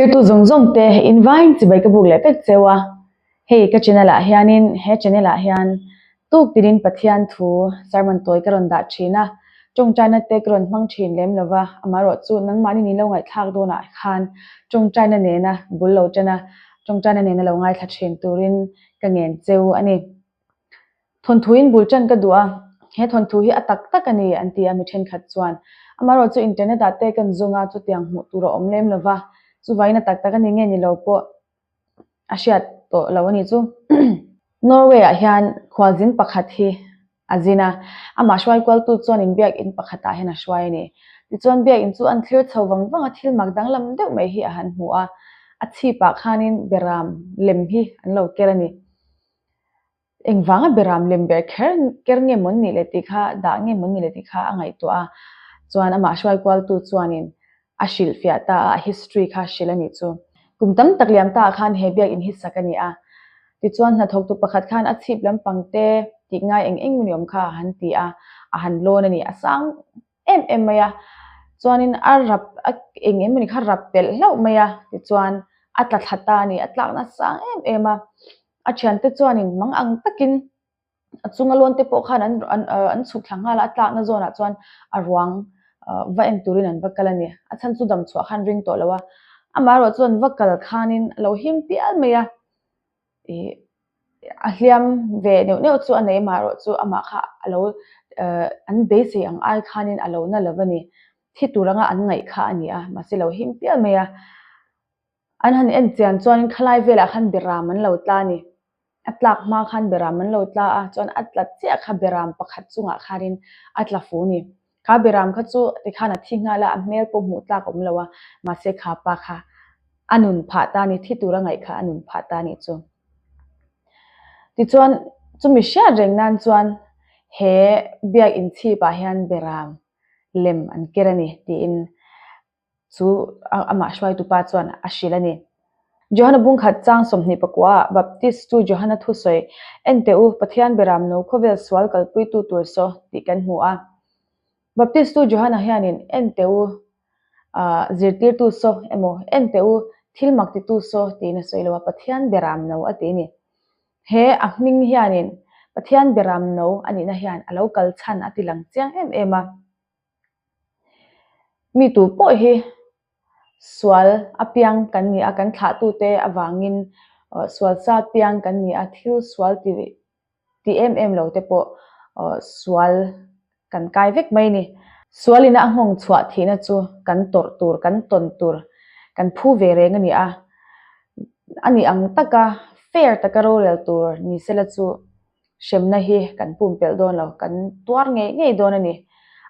Thirtu zawng zawng te in vain chibai ka buk leh vek cheu a, hei ka channel ah hianin he channel ah hian tuk tinin Pathian thu sermon tawi ka rawn dah thin a, tawngtaina te ka rawn hmang thin lem lova, amaherawhchu nangmahni ni lo ngaihthlak dawnah khan tawngtaina nena bul lo tan a, tawngtaina nena lo ngaithla thin turin ka ngen cheu a ni. Thawnthuin bul tan ka duh a, he thawnthu hi a tak tak a ni an ti a mi thenkhat chuan. Amaherawhchu internet ah te kan zawng a, chutiang hmuh tur a awm lem lo va, chuvangin a tak tak a ni nge ni lo pawh a hriat tawh lo a ni chu. Norway ah hian khualzin pakhat hi a zin a, amah hruai kualtu chuan in biakinn pakhatah hian a hruai a ni. Tichuan biakinn chu an thlir chho vang vang a, thil mak danglam deuh mai hi a han hmu a, a chhipah khanin beram lem hi an lo ker a ni. Engvanga beram lem ber kher ker nge mawn nih le tih kha, dah nge mawn nih le tih kha a ngaihtuah a, chuan amah hruai kualtu chuanin a hrilhfiah ta a, a history kha hrilh a nih chu. Kum tam tak liam ta ah khan he biakinn hi sak a ni a, tichuan hnathawktu pakhat khan a chhip lampang te tih ngai eng eng ni awm kha a han ti a, a han lawn a ni, a sang em em mai a, chuanin a rap a eng eng emaw ni kha rap pelh hlauh mai a, tichuan a tla thla ta a ni, a tlakna a sang em em a. A thiante chuanin mang ang takin a chunga lawn te pawh khan an an an chhuk thla nghal a, a tlakna zawnah chuan a ruang va en turin an va kal a ni. A chhan chu dam chhuah khan ring tawh lo a, amaherawh chuan va kal khanin a lo him pial mai a, ih a hliam ve neuh neuh chu a nei amaherawh chu amah kha a lo an beisei ang ai khanin a lo na lo va ni. Thi tur anga an ngaih kha a ni a, mahse lo him pial mai a. An han en chian chuanin khalai velah khan beram an lo tla a ni. A tlak hma khan beram an lo tla a, chuan a tla chiah kha beram pakhat chungah khanin a tla fu a ni. Kha beram kha chu tikhan a thi nghal a, a hmel pawh hmuh tlak a awm lo a, mahse kha pa kha a nun phah ta a ni, thi tura ngaih kha a nun phah ta a nih chu. Tichuan chumi hriat reng nan chuan he biakinn chhipah hian beram lem an ker a ni tiin Chu amah hruaitu pa chuan a hrilh a ni. Johana bungkhat chang 24 ah Baptist tu Johana thusawi, Enteh u, Pathian beram no khawvel sual kalpuitu tur saw tih kan hmu a. Baptist tu Johana hianin Enteh u, zirtirtu saw emaw Enteh u, thil mak titu saw tiin a sawi lo a, Pathian beram no a ti a ni. He a hming hianin Pathian beram no a nihna hian a lo kal chhan a ti lang chiang em em a. Mi tu pawh hi sual apiang kan ni a, kan thlahtute avangin sual sa apiang kan ni a, thil sual ti ti em em lo te pawh sual kan kai vek mai a ni. Sualina a nghawng chhuah thihna chu kan tawrh tur, kan tawn tur, kan phu ve reng a ni a. A nih ang taka fair taka rorel tur ni sela chu Hremna hi kan pumpelh dawn lo, kan tuar ngei ngei dawn a ni.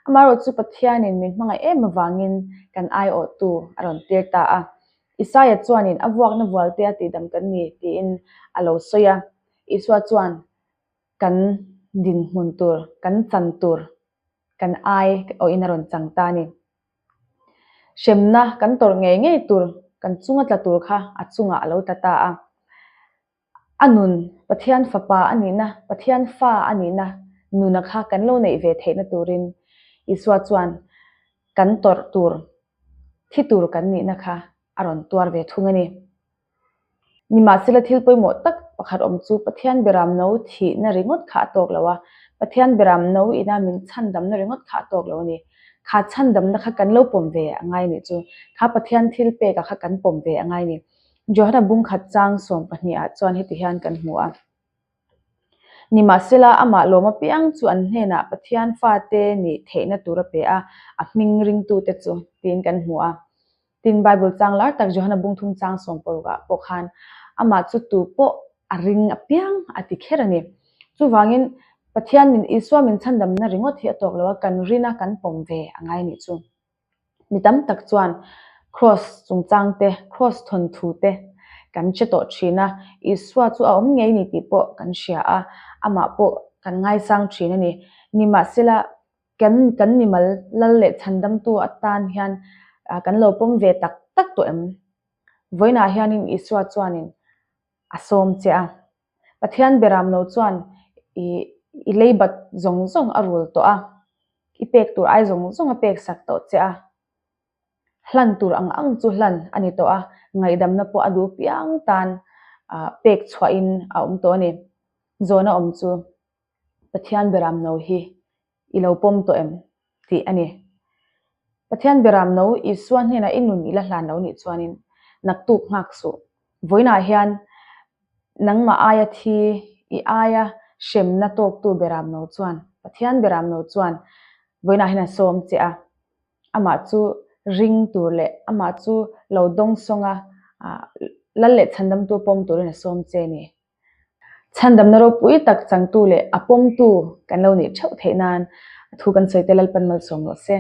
Amaherawhchu Pathianin min hmangaih em avangin kan aiawhtu a rawn tir ta a. Isaia chuanin a vuakna vualte a tihdam kan ni tiin a lo sawi a. Isua chuan kan dinhmun tur, kan chan tur, kan ai awhin a rawn chang ta a ni. Hremna kan tawrh ngei ngei tur, kan chunga tla tur kha a chungah a lo tla ta a. A nun, Pathian fapa a nihna, Pathian fa a nihna nuna kha kan lo neih ve theihna turin Isua chuan kan tawrh tur, thi tur kan nihna kha a rawn tuar ve thung a ni. Nimahsela thil pawimawh tak pakhat awm chu Pathian beram no thihna ringawt kha a tawk lo a, Pathian beram no ina min chhandamna ringawt kha a tawk lo a ni. Kha chhandamna kha kan lo pawm ve a ngai nih chu. Kha Pathian thil peka kha kan pawm ve a ngai ni. Johana bungkhat chang 12 ah chuan heti hian kan hmu a. Nimahsela, amah lawm apiang chu an hnenah Pathian fate nih theihna tur a pe a, a hming ringtute chu tiin kan hmu a. Tin, Bible chang lar tak Johana bungthum chang 60 ah pawh khan amah chu tu pawh a ring apiang a ti kher a ni. Chuvangin, Pathian min Isua min chhandamna ringawt hi a tawk lo a, kan rina kan pawm ve a ngai nih chu. Mi tam tak chuan Kraws chungchang te, Kraws thawnthu te kan hre tawh thin a, Isua chu a awm ngei ni tih pawh kan hria a, amah pawh kan ngaisang thin a ni. Nimahsela, kan kan mimal lal leh chhandamtu atan hian kan lo pawm ve tak tak tawh em? Vawiinah hianin Isua chuanin a sawm che a. Pathian beram lo chuan i i leibat zawng zawng a rul tawh a, i pek tur ai zawng zawng a pek sak tawh che a, hlan tur ang ang chu hlan a ni tawh a. Ngaihdamna pawh a duh piang tan pek chhuahin a awm tawh a ni. Zawhna awm chu Pathian beram no hi i lo pawm tawh em? tih a ni. Pathian beram no Isua hnenah i nun i la hlan lo nih chuanin naktuk nghak suh. Vawiinah hian nangmah aia thi, i aia hremna tawktu beram no chuan, Pathian beram no chuan vawiinah hian a sawm che a. Amah chu ring tur leh amah chu lo dawngsawnga lal leh chhandamtu pawm turin a sawm che a ni. Chhandamna ropui tak changtu leh a pawmtu kan lo nih theuh theih nan thu kan sawi te Lalpan malsawm rawh se.